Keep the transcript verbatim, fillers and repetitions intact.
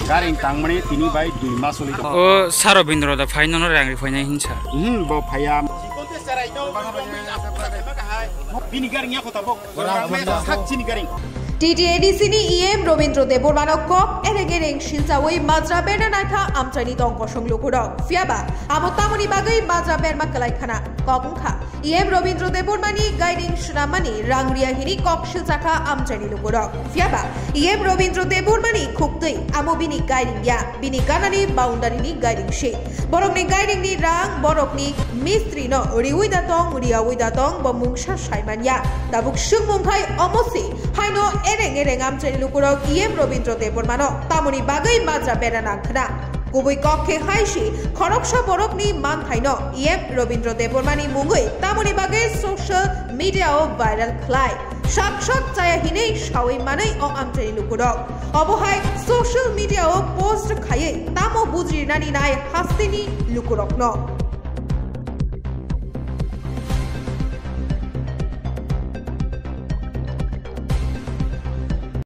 Garing tangmani tini bai dui mas uli. O Sir Robindro da phai nono rang ri phainai hinsa. Hmm, bo phaiya. Bini garing ya kota bo. Sak chini garing. T T A D C ni E M Robindro Debbarmano kok ereng ereng silchawi majra berna naikha amchaini tong kosong lukurok. Phiyaba amo tamoni bagwi majra berma kwlai khana? Kok wngkha E M Robindro Debbarmani gairing swnamani rang riya hini kok silchakha amchaini lukurok. Phiyaba E M Robindro Debbarmani khuktwi amo bini gairing ya, bini ganani boundary ni gairing si. Borokni gairingni rang borokni mistri no riwi da tong, riyawi da tong, bo mungsa saimanya. Tabuk swngmung khai omo si, haino ereng ereng amchaini lukurok E M Robindro Debbarmano tamoni bagwi majra bera nang khna. Kubui kok khe hai si, khoroksa borokni manthaino E M Robindro Debbarmani mungwi tamoni bagwi social media o viral khlai. Sak sak chaya hinwi sawi manwi o amchaini lukurok. Obo hai social media o post khaiwi tamo bujrinani nai hasteni lukurokno.